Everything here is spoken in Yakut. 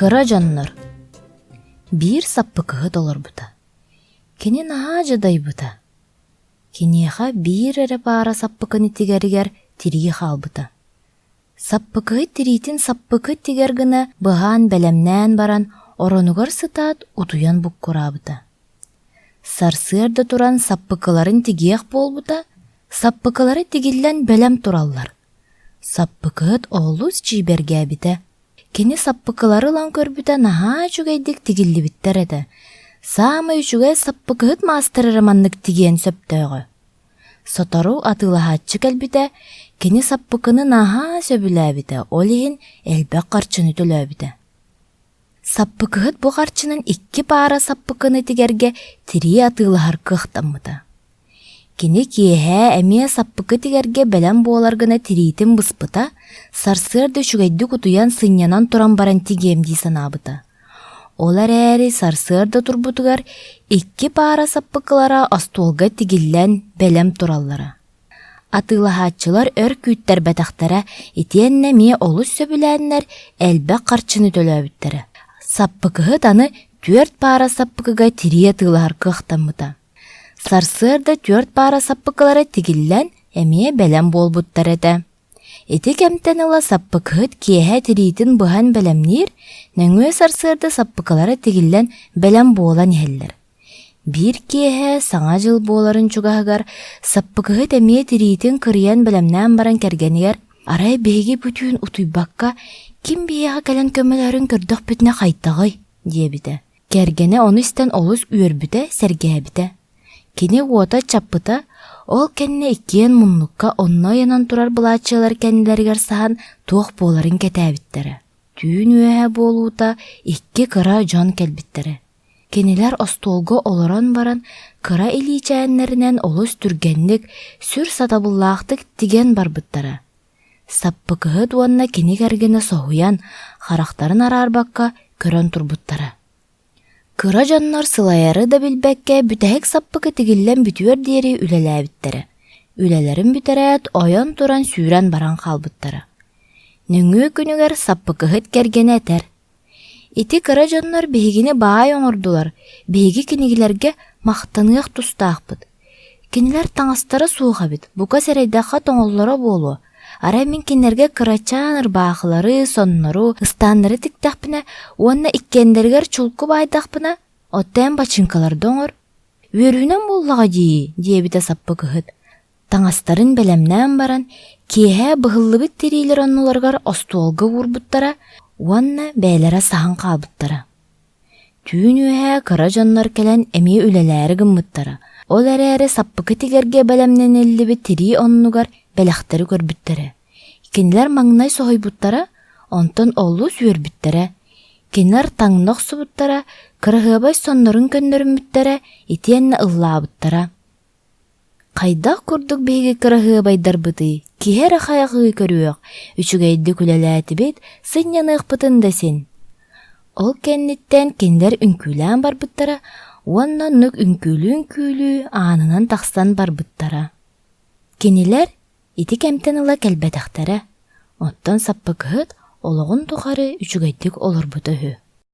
Кыра дьоннор биир саппыкыһыт олорбута. Кини наһаа дьадайбыта. Киниэхэ биир эрэ паара саппыкыны тигэригэр тирии хаалбыта. Саппыкыһыт тириитин саппыкы тигэр гына быһаан бэлэмнээн баран, оронугар сытаат утуйан буккураабыта. Сарсыарда туран саппыкыларын тигиэх буолбута, саппыкылара тигиллэн бэлэм тураллар. Саппыкыһыт олус дьиибэргээбитэ. Кини саппыкылары ылан көрбүтэ наһаа үчүгэйдик тигиллибиттэр этэ. Саамай үчүгэй саппыкыһыт маастар эрэ маннык тигиэн сөптөөҕө. Сотору атыылаһааччы кэлбитэ, кини саппыкыны наһаа сөбүлээбитэ, ол иһин элбэх харчыны төлөөбүтэ. Саппыкыһыт бу харчынан икки паара саппыкыны тигэргэ тирии атыылаһар кыахтаммыта. Кини киэһэ эмиэ саппыкы тигэргэ бэлэм буолар гына тириитин быспыта, сарсыарда үчүгэйдик утуйан сынньанан туран баран тигиэм дии санаабыта. Ол эрээри сарсыарда турбутугар икки паара саппыкылара остуолга тигиллэн бэлэм тураллара. Атыылаһааччылар өр күүттэрбэтэхтэрэ итиэннэ эмиэ олус сөбүлээннэр элбэх харчыны төлөөбүттэрэ. Саппыкыһыт аны түөрт паара саппыкыга тирии атыылаһар кыахтаммыта. Сарсыарда түөрт паара саппыкылара тигиллэн эмиэ бэлэм буолбуттар этэ. Ити кэмтэн ыла саппыкыһыт киэһэ тириитин быһан бэлэмниир, нөҥүө сарсыарда саппыкылара тигиллэн бэлэм буолан иһэллэр. Биир киэһэ Саҥа дьыл буоларын чугаһыгар саппыкыһыт эмиэ тириитин кырыйан бэлэмнээн баран кэргэнигэр «Арай биһиги бу түүн утуйбакка, ким биһиэхэ кэлэн көмөлөһөрүн көрдөхпүтүнэ хайдаҕый?» диэбитэ. Кэргэнэ ону истэн олус үөрбүтэ, сэргээбитэ. Кини уота чаппыта, ол кэннэ иккиэн муннукка онно ыйанан турар былааччыйалар кэннилэригэр саһан туох буоларын кэтээбиттэрэ. Түүн үөһэ буолуута икки кыра дьон кэлбиттэрэ. Кинилэр остуолга олорон баран кыра илиичээннэринэн олус түргэнник, сүр сатабыллаахтык тигэн барбыттара. Саппыкыһыт уонна кини кэргэнэ соһуйан, харахтарын араарбакка көрөн турбуттара. Кыра дьоннор сылайары да билбэккэ бүтэһик саппыкы тигиллэн бүтүөр диэри үлэлээбиттэрэ. Үлэлэрин бүтэрээт, ойон туран сүүрэн баран хаалбыттара. Нөҥүө күнүгэр саппыкыһыт кэргэнэ этэр: Ити кыра дьоннор биһигини баай оҥордулар, биһиги кинилэргэ махтаныах тустаахпыт. Кинилэр таҥастара суох эбит, бука сэрэйдэххэ тоҥоллоро буолуо. Арай мин кинилэргэ кырачаан ырбаахылары, соннору, ыстааннары тиктэхпинэ уонна иккиэннэригэр чулку баайдахпына, оттон бачыыҥкаларда оҥор. Үөрүүнэн буоллаҕа дии, диэбитэ саппыкыһыт. Таҥастарын бэлэмнээн баран, киэһэ быһыллыбыт тириилэр оннуларыгар остуолга уурбуттара уонна бэйэлэрэ саһан хаалбыттара. Түүн үөһэ кыра дьоннор кэлэн эмиэ үлэлээри гыммыттара, ол эрээри саппыкы тигэргэ бэлэмнэниллибит тирии оннугар бэлэхтэри көрбүттэрэ. Кинилэр маҥнай соһуйбуттара, онтон олус үөрбүттэрэ. Кинилэр таҥна охсубуттара, кыраһыабай соннорун көннөрүммүттэрэ итиэннэ ыллаабыттара. Хайдах курдук биһиги кыраһыабайдарбытый, киһи эрэ хайҕыы көрүөх, үчүгэйдик үлэлээтибит, сынньаныахпытын да син. Ол кэнниттэн кинилэр үҥкүүлээн барбыттара уонна оннук үҥкүүлүү-үҥкүүлүү аанынан тахсан барбыттара. Кинилэр ити кэмтэн ыла кэлбэтэхтэрэ, оттон саппыкыһыт олоҕун тухары үчүгэйдик олорбута үһү.